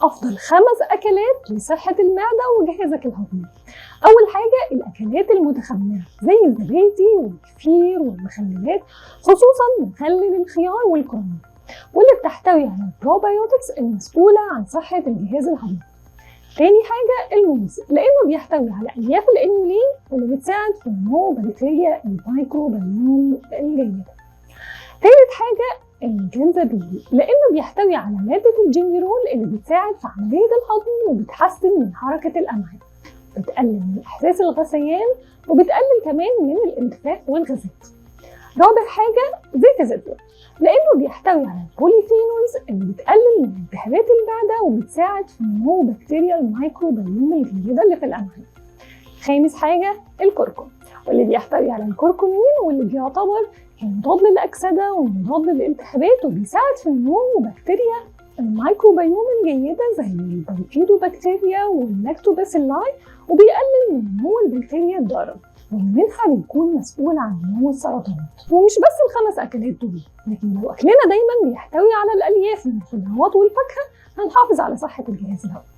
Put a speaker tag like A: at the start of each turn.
A: أفضل 5 أكلات لصحة المعدة وجهازك الهضمي. أول حاجة الأكلات المتخمرة زي الزبادي والكفير والمخللات، خصوصا مخلل الخيار والكرنب، واللي بتحتوي على ال probiotics المسؤولة عن صحة الجهاز الهضمي. تاني حاجة الموز، لأنه بيحتوي على ألياف الإنيولين واللي بتساعد في نمو بكتيريا الميكروبيوم الجيدة. تالت حاجة الجنزبيل، لأنه بيحتوي على مادة الجنجرول اللي بتساعد في عملية الهضم وبتحسن من حركة الأمعاء، بتقلل من إحساس الغثيان وبتقلل كمان من الانتفاخ والغازات. رابع حاجة زيت الزيتون، لأنه بيحتوي على ال polyphenols اللي بتقلل من التهابات المعدة وبتساعد في نمو بكتيريا الميكروبيوم الجيدة اللي في الأمعاء. خامس حاجة الكركم، واللي بيحتوي على الكركمين واللي بيعتبر مضاد للأكسدة ومضاد للالتهابات وبيساعد في نمو بكتيريا الميكروبيوم الجيدة زي ال bifidobacteria وال lactobacilli، وبيقلل من نمو البكتيريا الضارة ومنها بيكون مسؤول عن نمو السرطانات. ومش بس ال5 أكلات دول، لكن لو أكلنا دايما بيحتوي على الألياف من الخضروات والفاكهة هنحافظ على صحة الجهاز الهضمي.